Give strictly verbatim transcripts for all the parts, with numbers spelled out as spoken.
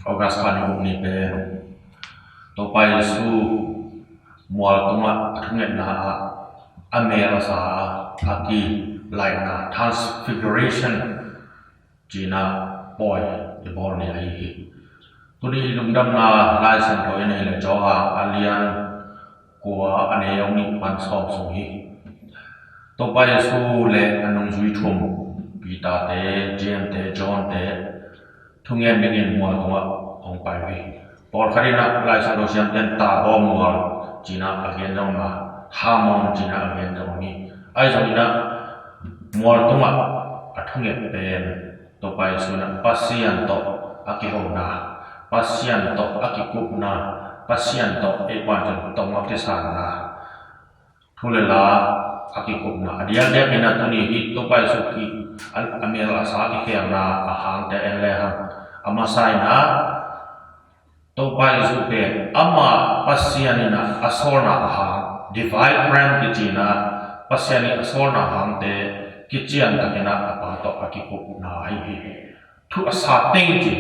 August kha ni guk ni pen Topa Jesu mual tungah a thungetna ah a mel a sa a kilaihna, Transfiguration cihna pawi i bawl ni ahi hi. Tuni i lungdamna Lai Siangtho in ahih leh Johan a lian kua, a neu nih pan sawm sung hi. Topa Jesu le a nungzui thum, Peter te, James te, John te, thungen dingin mual tungah hong pai uh hi. Pawlkhat in ah Lai Siangtho siamte in Tabor mual ci-in ah a gen zong a, Hermon ci-in ah a gen zong hi. Ahi zongin ah mual tungah a thunget pen Topa Jesu in ah Pasian tawh a kihona, Pasian tawh a kikupna, Pasian tawh ei pan ciang tong a kisanna, thu le la a kikupna, a diakdiak in ah tuni hi Topa Jesu ki a, a mel a sa a kikhelna a hangte en le hang, a masa in ah Topa Jesu pen ama Pasian in ah a sawlna a hang, divine plan kici-in ah Pasian in a sawlna a hangte kician takin ah a Pa tawh a kikupna ahi hi. Thu a sa teng ci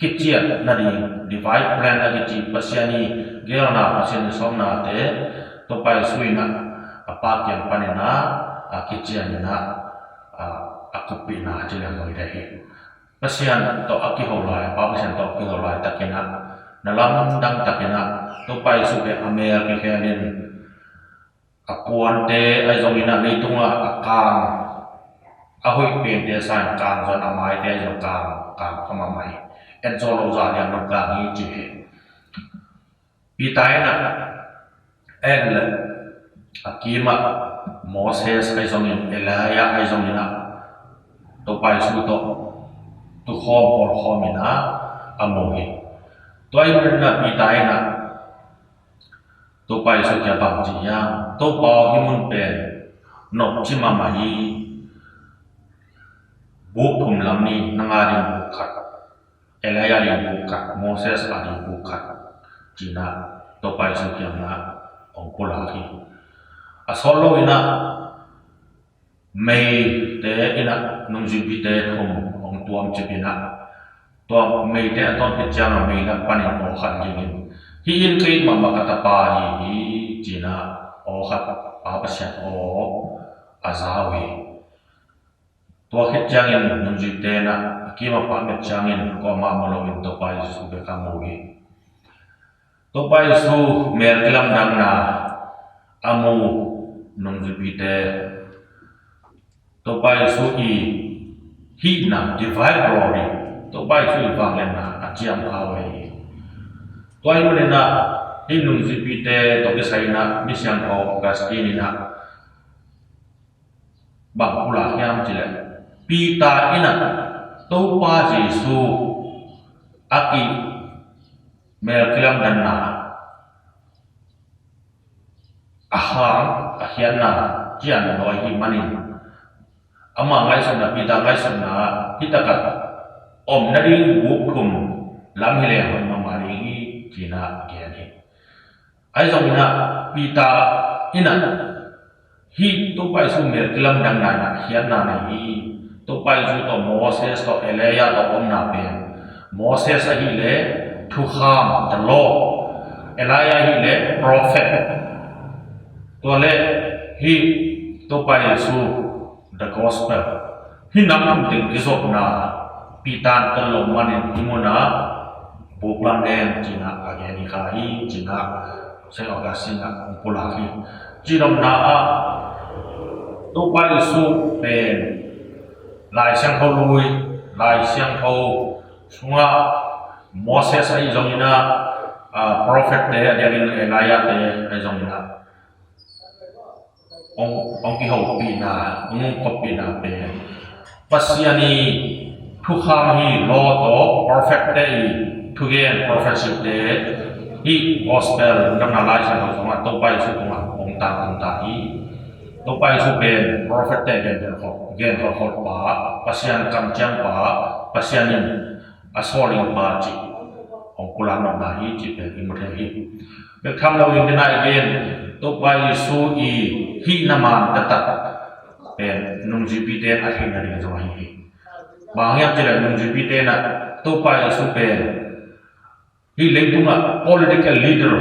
kician nading, divine plan a kici, Pasian i geelna, Pasian i sawlnate Topa Jesu in ah a Pa kiang panin ah a kician in ah a, a kuppihna ci leng bang hi. Pasian tawh a kiho lai, Pa Pasian tawh a kiho lai takin ah, na lamdang takin ah Topa Jesu pen a mel kikhel in, a puante ahi zongin ah, leitungah a kang, a hoih pente sa in kang zong, a maite ahi zong kang, kang kha mahmah hi. Et zo lo zah lian lo kang hi ci hi. Peter in ah en le a kimah Moses ahi zongin, Elijah ahi zongin ah Topa Jesu tawh tukhawm hawlkhawm in ah a mu hi. Tua ahih manin ah Peter in ah Topa Jesu kiang bang ci hiam? Topa aw, hih mun pen nopci mahmah hi. Buk thum lam ni, nang a ding buk khat, Elijah a ding buk khat, Moses a ding buk khat, ci-in ah Topa Jesu kiangah hong pulak hi. A sawt lo in ah meite in ah nungzuipite thum hong tuamcip in ah, tua meite a tuamcip ciangah meilak panin aw khat ging in, "Hih in kei mahmah ka tapa ahi hi," ci-in ah aw khat, Pa Pasian aw a za uh hi. Tua khit ciangin nungzuipite in ah a kimah pah met ciangin kuamah mu loin Topa Jesu bek a mu hi. Topa Jesu mel kilamdanna a mu nungzuipite, Topa Jesu i hihna, divine glory, Topa Jesu i vangliatna a ciam kha uh hi. Tua ahih manin ah hih nungzuipite tawh kisai in ah Misiangtho Augustine in ah bang pulak hiam cih leh, Peter in ah Topa Jesu a ki mel kilamdanna a hang, a khiatna cian lo ahih manin, ama ngaihsutna, Peter ngaihsutna ah hih takah om nading buk thum lam hi leng hoih mahmah ding hi, ci-in ah gen hi. Ahi zongin ah Peter in ah hih Topa Jesu mel kilamdanna in ah khiatna nei hi. Topa Jesu tawh, Moses tawh, Elijah tawh omna pen, Moses ahih leh thukham, the law, Elijah ahih leh prophet, tua leh hih Topa Jesu, the gospel, hih nam thum teng kizopna Peter in tel lo manin hih munah buk lam leng ci-in ah a gen hi kha hi, ci-in ah Saint Augustine in ah hong pulak hi. Cihnopna ah Topa Jesu pen Lai Siangtho lui, Lai Siangtho sungah Moses ahi zongin ah, a, prophet te, a diakin Elijah te ahi zongin ah hong, hong kihopihna, hong hong khoppihna pen Pasian i thukham hi, law tawh prophet te i thugen, prophecy te, hih gospel, Lungdamna Lai Siangtho sungah Topa Jesu tungah hong tang, hong tang hi. Topa Jesu pen prophet te gen, gen khol, gen khol, khol pa, Pasian kamciam pa, Pasian in a sawl ding pa cih hong pulak nopna hi cih pen i mu thei hi. Bek tham lo in, tena i gen, Topa Jesu i hihna man taktak pen nungzuipite a theihna ding zong ahi hi. Bang hiam cih leh nungzuipite in ah Topa Jesu pen Hih leitungah political leader,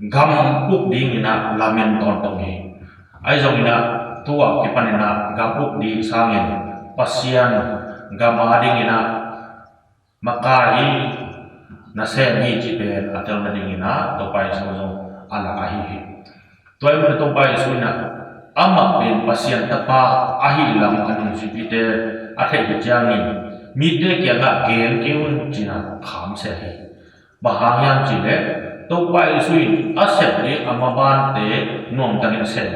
gam uk dingin ah lamen tawntung hi. Ahi zongin ah tu-a kipanin ah gam uk ding sangin Pasian gam a dingin ah makai hi, nasem hi cih pen a telna dingin ah Topa Jesu zong a lak ahi hi. Tua ahih manin Topa Jesu in ah amah pen Pasian Tapa ahih lam a nungzuipite a theih khit ciangin mite kiangah gen kei un ci-in ah khamsia hi. Bang hang hiam cih leh Topa Jesu in a sep le a mabante nuamtakin sem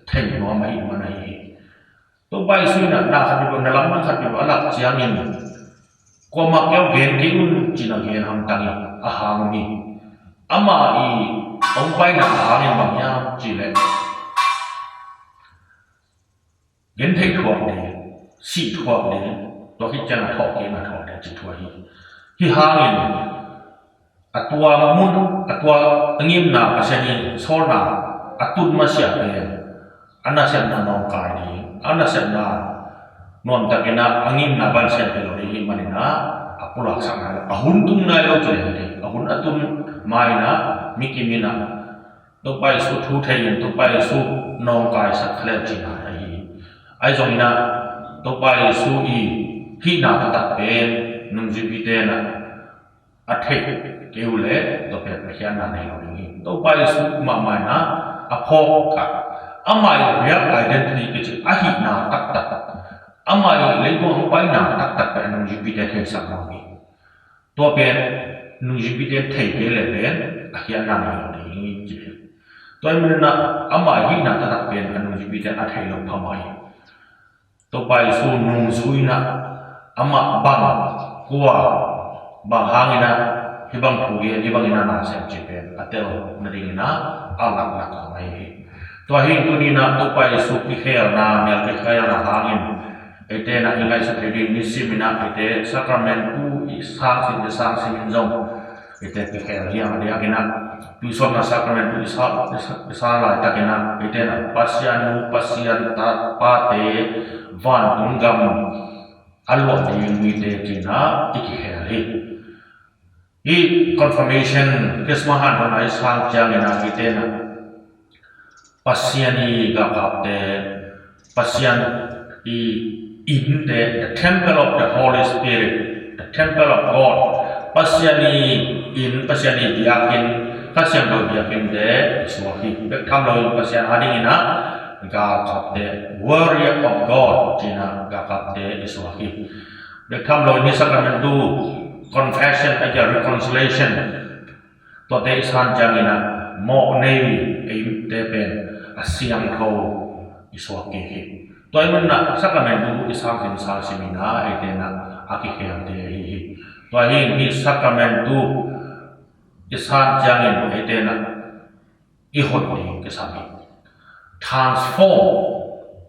thei nuam ahih man ahi hi. Topa Jesu in ah na khat bek, na lamdang khat bek a lak ciangin kuamah kiang gen kei un ci-in ah gen hamtang hi, a hang om hi. Amah i hong paina a hang in bang hiam cih leh gentheih thuak ding, sih thuak ding, tua khit ciang a thawhkikna thuak ding cih thu ahi hi. Hih hangin a tua mun, a tua a ngimna Pasian i sawlna a tun masiah pen a nasepna nawngkai ding, a nasepna nuamtakin ah a ngimna bansiat hi lo ding ahih manin ah a pulaksakna a hun tung nai lo ci leng hi. A hun a tun ma-in ah mi kim in ah Topa Jesu thu thei in Topa Jesu nawngkaisak kha le cihna ahi hi. Ahi zongin ah Topa Jesu i hihna taktak pen nungzuipite in ah a theih kei uh leh tua pen a khiatna nei lo ding hi. Topa Jesu mahmah in ah a phawk a, amah i real identity kici a hihna taktak, amah i leitung hong paina taktak pen a nungzuipite theisak lo hi. Tua pen nungzuipite thei kei leh pen a khiatna nei lo ding hi ci hi. Tua ahih manin ah amah i hihna taktak pen a nungzuipite a thei lo phamawh hi. Topa Jesu nungzui in ah amah bang, kua, bang hangin ah hih bang thu gen, hih bangin ah na sem cih pen a telna dingin ah a laklak zong ahi hi. Tua hi tuni in ah Topa Jesu kikhelna, mial kikhelna hangin eite in ah i ngaihsut thei ding nisim in ah eite Sacramentu i sangsim, i sangsim in zong eite kikhel hi a, a diakin ah tuisawpna Sacramentu i sa, i sa, i sa laitakin ah eite in ah Pasian nu, Pasian ta, pate, vantung gam a luah ding mite ci-in ah i kikhel hi. Hih confirmation, Christmas hanhona i sang ciangin ah eite in ah Pasian i galkapte, Pasian i innte, the temple of the Holy Spirit, the temple of God, Pasian i inn, Pasian i biakinn, Kha Siangtho biakinnte i suak hi. Bek tham loin Pasian a dingin ah galkapte, warrior of God ci-in ah galkapte i suak hi. Bek tham loin hih Sacramentu, confession, a kia reconciliation, tuate i san ciangin ah mawhnei eite pen a siangtho i suak kik hi. Tua ahih manin ah Sacramentu i sangsim, sangsim in ah eite in ah a kikhelte ahi hi. Tua hi in hih Sacramentu i san ciangin eite in ah i hoih ding kisam hi. Transform,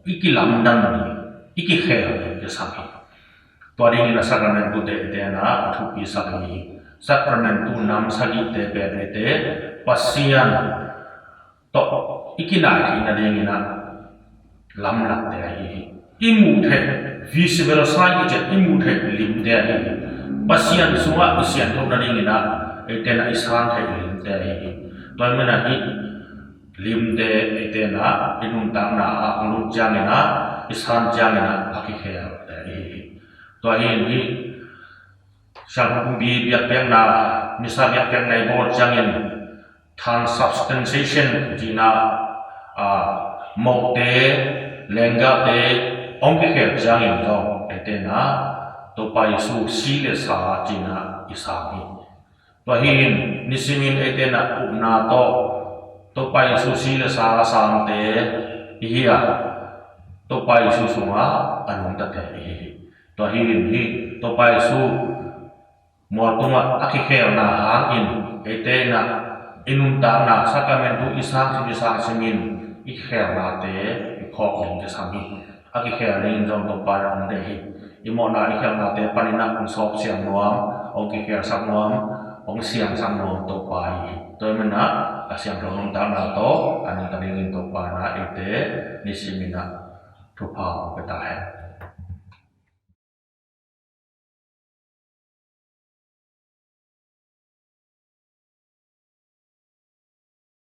i kilamdang ding, i kikhel ding kisam hi. Tua dingin a Sacramentu te eite in ah a thupisak hi. Sacramentu nam sagihte pen eite Pasian tawh i kinai theihna dingin ah lamlakte ahi hi. I muh theih, visible sign kici, i muh theih limte ahi hi. Pasian sungah i siangthohna dingin ah eite in ah i san theih limte ahi hi. Tua ahih manin ah hih limte eite in ah i nuntakna ah hong lut ciangin ah, i san ciangin ah a kikhelte ahi hi. Tua hi in hih Siangtho Pumpi biakpiakna, Missa biakpiakna i bawl ciangin transubstantiation cihna, ah, mote, lenggahte hong kikhel ciangin zong eite in ah Topa Jesu si le sa cihna i sang hi. Tua hi in nisimin eite in ah upna tawh Topa Jesu si le sa a sangte i hi a, Topa Jesu sungah a nungtate i hi hi. Tua hi in hih Topa Jesu mual tungah a kikhelna hangin eite in ah i nuntakna Sacramentu i sangsim, i sangsim in i kikhelnate i phawk ding kisam hi. A kikhel dingin zong Topa in hong deih hi. I mawhna i khelnate panin ah hong sawp siang nuam, hong kikhelsak nuam, hong siangsak nuam Topa hi hi. Tua ahih manin ah a siangtho nuntakna tawh a nungta dingin Topa in ah eite nisimin ah thupha hong pia ta hen.